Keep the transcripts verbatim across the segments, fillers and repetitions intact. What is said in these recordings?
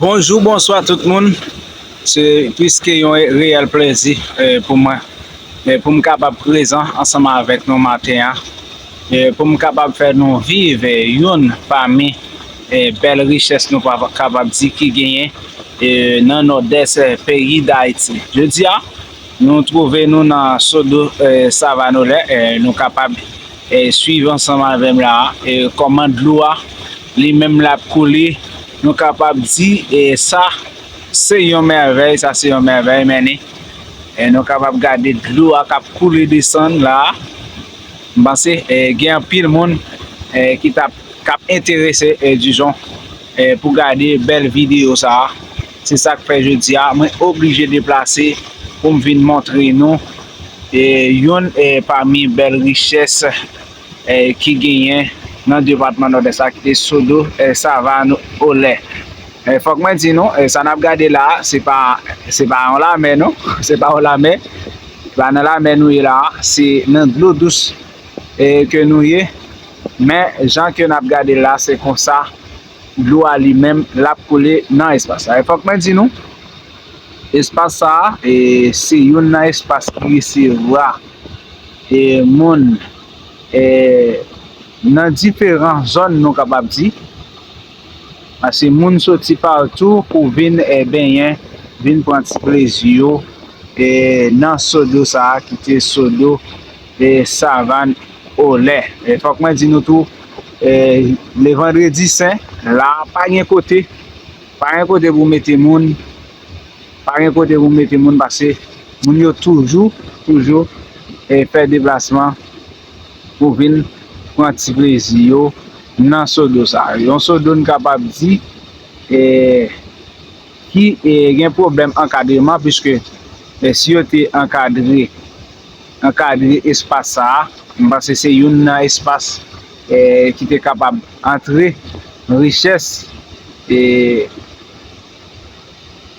Bonjou, bonswa tout moun. Se pliske yon reyèl plezi eh, pou mwen eh, pou m kapab prezan ansanm avèk nou maten an, eh, pou m kapab fè nou viv eh, youn pami eh, bèl richès nou pa- kapab di ki genyen eh, nan nòdès eh, peyi Dayiti. Jodi a, nou twouve nou nan Sodo eh, Savann Olè, eh, nou kapab eh, swiv ansanm avè m la, eh, kòman dlo a li menm l ap koule. Nou kapab di eh, sa se yon mèvèy, sa se yon mèvèy, men ni eh, nou kapab gade dlo a k ap koule desann la. M panse eh, gen anpil moun eh, ki t ap k ap enterese eh, dizon eh, pou gade bèl videyo sa a. Se sa k fè jodi a mwen oblije deplase pou m vin montre nou eh, youn eh, pami bèl richès eh, ki genyen nan depatman Nòdès la ki te Sodo eh, Savann Olè. Eh, fòk mwen di nou, eh, sa n ap gade la a, se pa, se pa yon lamè non, se pa yon lamè, se pa nan lamè nou ye la a, se nan dlo dous eh, ke nou ye. Men, jan ke n ap gade l la, se konsa dlo a li menm l ap koule nan espas la. E fòk mwen di nou, espas sa a, eh, se youn nan espas ki resevwa eh, moun eh, nan diferan zòn, nou kapab di. Paske moun soti patou pou vin eh, benyen, vin pran ti plezi yo eh, nan Sodo sa a ki te Sodo eh, Savann Olè. Eh, fòk mwen di nou tou, eh, le Vandredi Sen, la pa gen kote, pa gen kote pou mete moun, pa gen kote pou mete moun paske moun yo toujou, toujou eh, fè deplasman pou vin pran ti plezi yo nan Sodo sa a. Yon Sodo n kapab di eh, ki eh, gen pwoblèm ankadreman, piske eh, si yo te ankadre, ankadre espas sa a, m panse se youn nan espas eh, ki te kapab antre richès eh,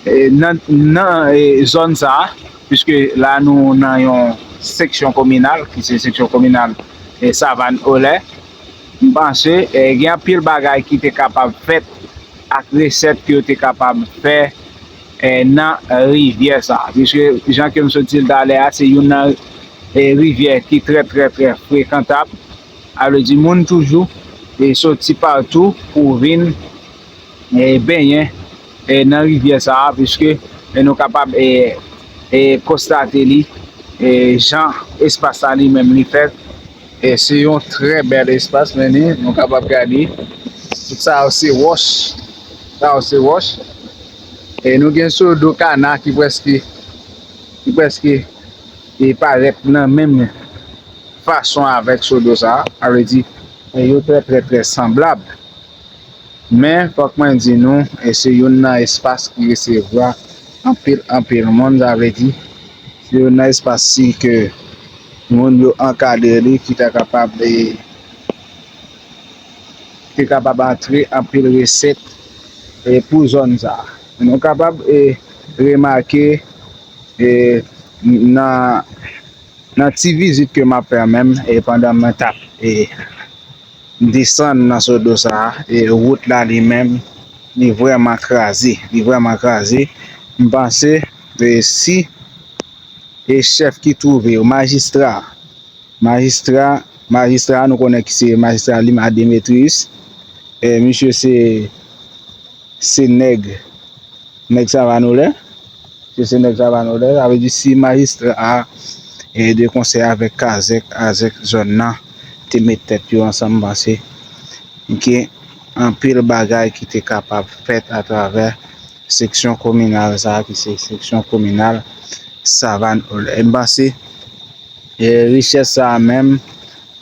eh, nan, nan eh, zòn sa a, piske la nou nan yon seksyon kominal, ki se seksyon kominal eh, Savann Olè. M panse eh, gen anpil bagay ki te kapab fèt ak resèt ke yo te kapab fè eh, nan rivyè sa a. Piske jan ke m sot di l talè a, se youn nan eh, rivyè ki trè, trè, trè frekantab. A vle di, moun toujou eh, soti patou pou vin eh, benyen eh, nan rivyè sa a, piske eh, nou kapab eh, eh, konstate li eh, jan espas la li menm li fèt. Eh, se yon trè bèl espas, men ni, nou kapab gade. Tout sa yo se wòch. Sa yo se wòch. E nou gen Sodo Kana ki prèske, ki prèske eh, parèt nan menm fason avèk Sodo sa a. Sa vle di, eh, yo trè, trè, trè sanblab. Men, fòk mwen di nou, eh, se youn nan espas ki resevwa anpil, anpil moun, sa vle di, se youn nan espas si ke moun yo ankadre li, ki ta kapab, eh, ki te kapab antre anpil resèt eh, pou zòn sa a. Nou kapab eh, remake eh, nan, nan ti vizit ke m ap fè menm eh, pandan mwen t ap eh, desann nan Sodo sa a, eh, wout la li menm, li vrèman kraze, li vrèman kraze. M panse eh, si eh, chèf ki twouve yo, majistra, majistra, majistra nou konnen ki se majistra Lima Demetrius, eh, misye se, se nèg, nèg Savann Olè. Se, se nèg Savann Olè. Sa vle di si majistra a eh, de konsèy avèk Kazèk, Azèk zòn nan, te met tèt yo ansanm, m panse gen anpil bagay ki te kapab fèt atravè seksyon kominal sa a, ki se seksyon kominal Savann Olè. M panse eh, richès sa a menm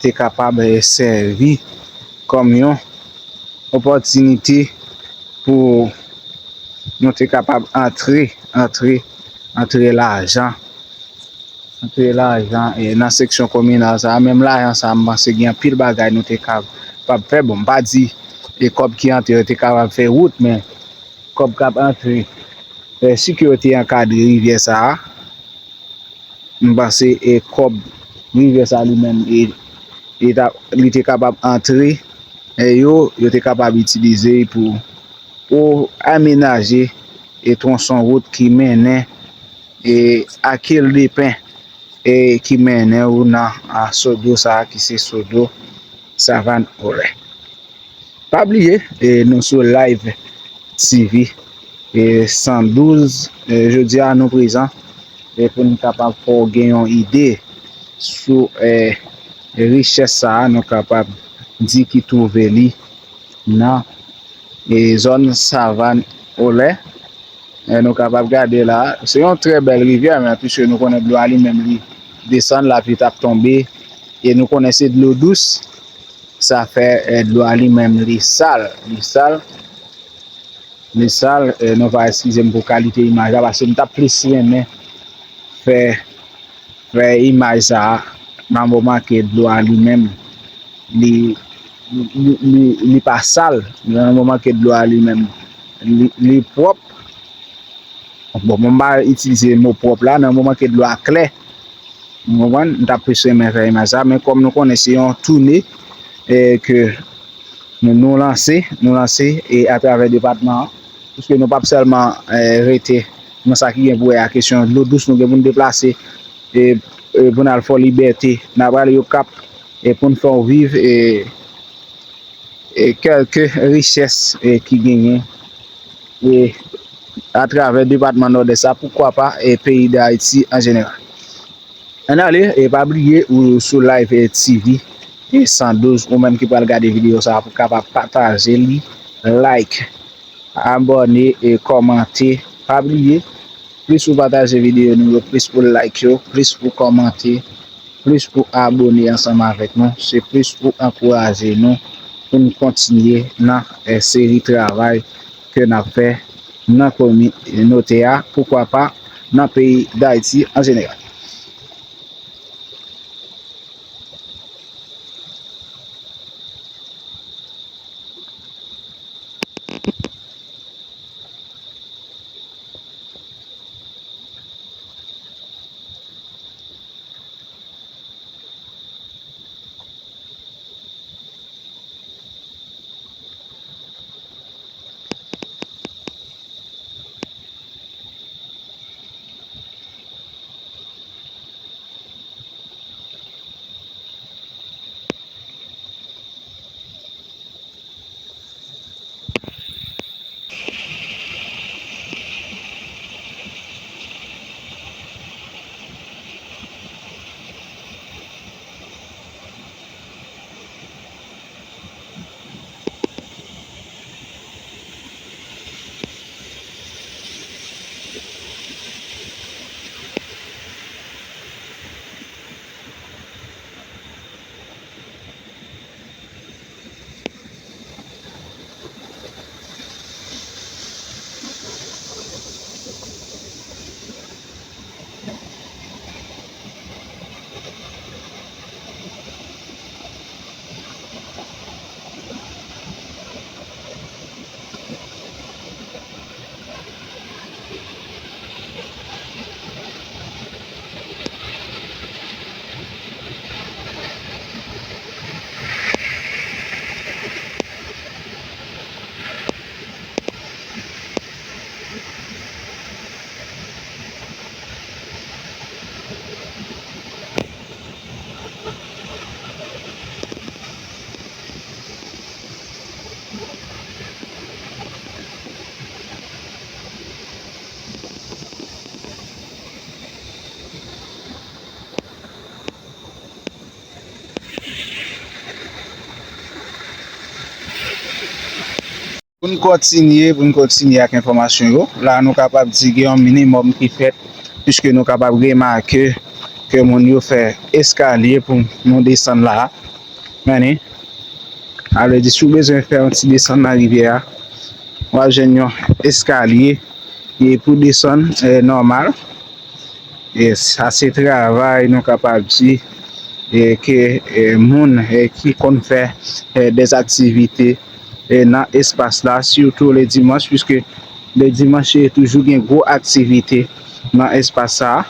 te kapab eh, sèvi kòm yon opòtinite pou nou te kapab antre, antre, antre lajan, antre lajan eh, nan seksyon kominal sa a. Menm lajan sa a, m panse gen anpil bagay nou te kapab fè. Bon, m pa di eh, kòb ki antre yo te kapab fè wout, men kòb k ap antre eh, si ke yo te ankadre rivyè sa a, m panse eh, kòb rivyè sa a li menm eh, li ta, li te kapab antre eh, yo, yo te kapab itilize l pou pou amenaje e twonson wout ki mennen e a Kildepen e ki mennen ou nan a Sodo sa a ki se Sodo Savann Olè. Pa bliye, e nou sou Live T V e san douz, e jodi a nou prezan e pou n kapab fè w gen yon ide sou e richès sa a nou kapab di ki twouve li nan e zòn Savann Olè. E nou kapab gade la, se yon trè bèl rivyè, men piske nou konnen dlo a li menm li desann, lapli t ap tonbe, e nou konnen se dlo dous, sa fè e dlo a li menm li sal, li sal, li sal. E nou va eskize m pou kalite imaj la, paske m t ap plis renmen fè fè imaj sa a nan moman ke dlo a li menm li, li, li, li, li pa sal, nan moman ke dlo a li menm li, li pwòp. Bon, mwen pa itilize mo pwòp la, nan moman ke dlo a klè. Ou konprann? M t ap plis renmen fè imaj sa, men kòm nou konnen se yon toune e ke nou, nou lanse, nou lanse e atravè depatman an, piske nou p ap sèlman e rete nan sa ki gen pou wè a kesyon dlo dous, nou gen pou n deplase e, e pou n al Fò Libète, n a prale Okap e pou n fè w viv e, e kèlke richès e ki genyen e atravè depatman Nòdès la, poukwa pa e peyi Dayiti an jeneral. Ann ale, e pa bliye ou sou Live T V e san douz, ou menm ki pral gade videyo sa a pou kapab pataje li, like, abòne e kòmante. Pa bliye, plis ou pataje videyo nou yo, plis ou like yo, plis ou kòmante, plis ou abòne ansanm avèk nou, se plis ou ankouraje nou pou n kontinye nan e seri travay ke n ap fè nan kominote a, poukwa pa nan peyi Dayiti an jeneral. Pou n kontinye, pou n kontinye ak enfòmasyon yo, la nou kapab di gen yon minimòm ki fèt, piske nou kapab remake ke moun yo fè eskalye pou nou desann la a. Gade, sa vle di si w bezwen fè yon ti desann nan rivyè a, w ap jwenn yon eskalye e pou desann e nòmal. E sa se travay nou kapab di e ke e moun e ki konn fè e dèzaktivite e nan espas la, sitou le dimanch, piske le dimanch e toujou gen gwo aktivite nan espas sa a.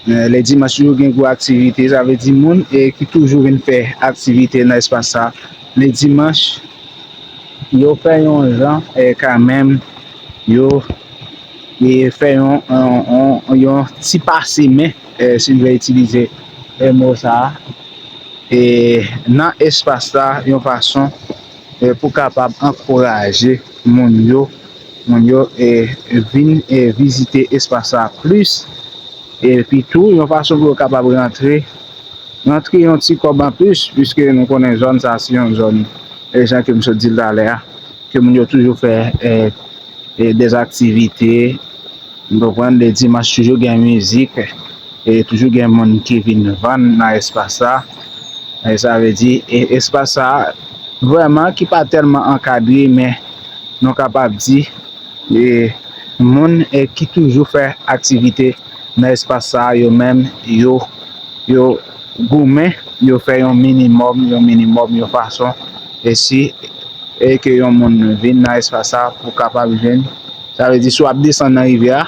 E le dimanch toujou gen gwo aktivite, sa vle di moun e ki toujou vin fè aktivite nan espas sa le dimanch Yo fè yon jan, eh, kanmenm, yo, eh, fè yon, yon, yon, yon ti pase men, eh, si n vle itilize, eh, mo sa a, eh, nan espas la, yon fason, eh, pou kapab ankouraje moun yo, moun yo, eh, vin, eh, vizite espas la plis, epi tou, yon fason pou yo kapab rantre, rantre yon ti kòb anplis, piske nou konnen zòn sa se yon zòn, eh, jan ke m sot di l talè a, ke moun yo toujou fè, eh, eh, dèzaktivite, nou konprann, le dimanch toujou gen mizik, e toujou gen moun ki vin vann nan espas sa. E sa vle di, e espas sa vrèman ki pa tèlman ankadre, men nou kapab di, e moun, e ki toujou fè aktivite nan espas sa, yo menm, yo, yo goumen, yo fè yon minimòm, yon minimòm, yon fason, e si, e ke yon moun vin nan espas sa pou kapab jwenn, sa vle di, si w ap desann nan rivyè a,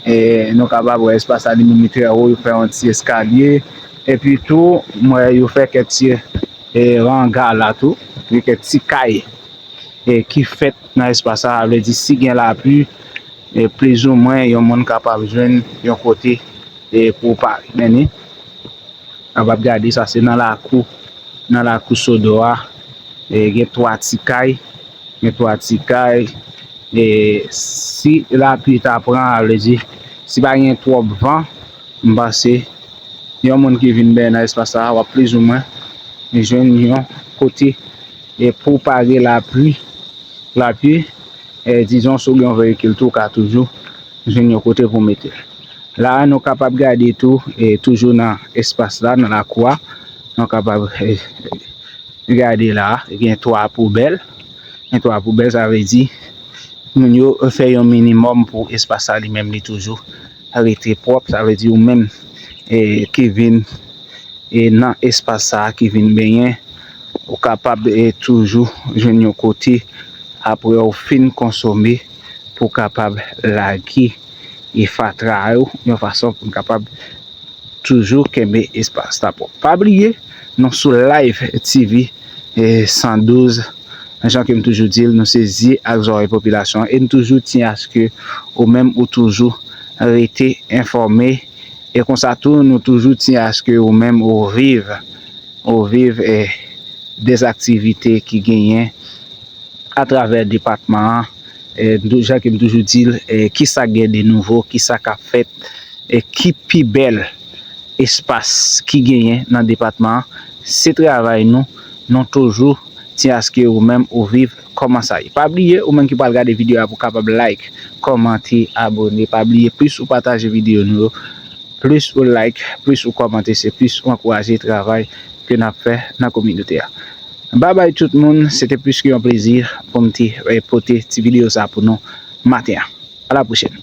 e nou kapab wè espas sa li menm li trè wo, yo fè yon ti eskalye, epi tou, m wè yo fè kèk ti, e, ranga la tou, epi kèk ti kay, e, ki fèt nan espas sa, sa vle di, si gen lapli, e, plizoumwen, yon moun kapab jwenn yon kote, e, pou pare. Men ni, kapab gade sa, se nan lakou, nan lakou Sodo a, e, gen twa ti kay, gen twa ti kay, e, si lapli ta pran, sa vle di, si pa gen twòp van, m panse, yon moun ki vin benyen nan espas sa, w ap plizoumwen jwenn yon kote, e, pou pare lapli, lapli, e, dizon, si w gen yon veyikil tou, w ka toujou jwenn yon kote pou mete l. La a, nou kapab gade tou, e, toujou nan espas la, nan lakou a, nou kapab, e, gade la a, gen twa poubèl. Gen twa poubèl, sa vle di, moun yo fè yon minimòm pou espas sa li menm li toujou rete pwòp. Sa vle di, ou menm, e, ki vin, e, nan espas sa a, ki vin benyen, ou kapab, e, toujou jwenn yon kote apre w fin konsome pou kapab lage, e, fatra yo yon fason pou n kapab toujou kenbe espas la pwòp. Pa bliye, nou sou Live T V, e, san douz, jan ke m toujou di l, nou se zye ak zòrèy popilasyon an, e n toujou tyen aske ou menm ou toujou rete enfòme, e konsa tou, nou toujou tyen aske ou menm ou viv, ou viv, e, dèzaktivite ki genyen atravè depatman an, e, jan ke m toujou di l, e, kisa k gen de nouvo, kisa k ap fèt, e, ki pi bèl espas ki genyen nan depatman an. Se travay nou, nou toujou tyen aske ou menm ou viv kòman sa ye. Pa bliye, ou menm ki pral gade videyo a pou kapab like, kòmante, abone. Pa bliye, plis ou pataje videyo nou yo, plis ou like, plis ou kòmante, se plis ou ankouraje travay ke n ap fè nan kominote a. Babay tout moun, se te plis ke yon plezi pou m te, eh, pote ti videyo sa pou nou maten an. A la pwochèn.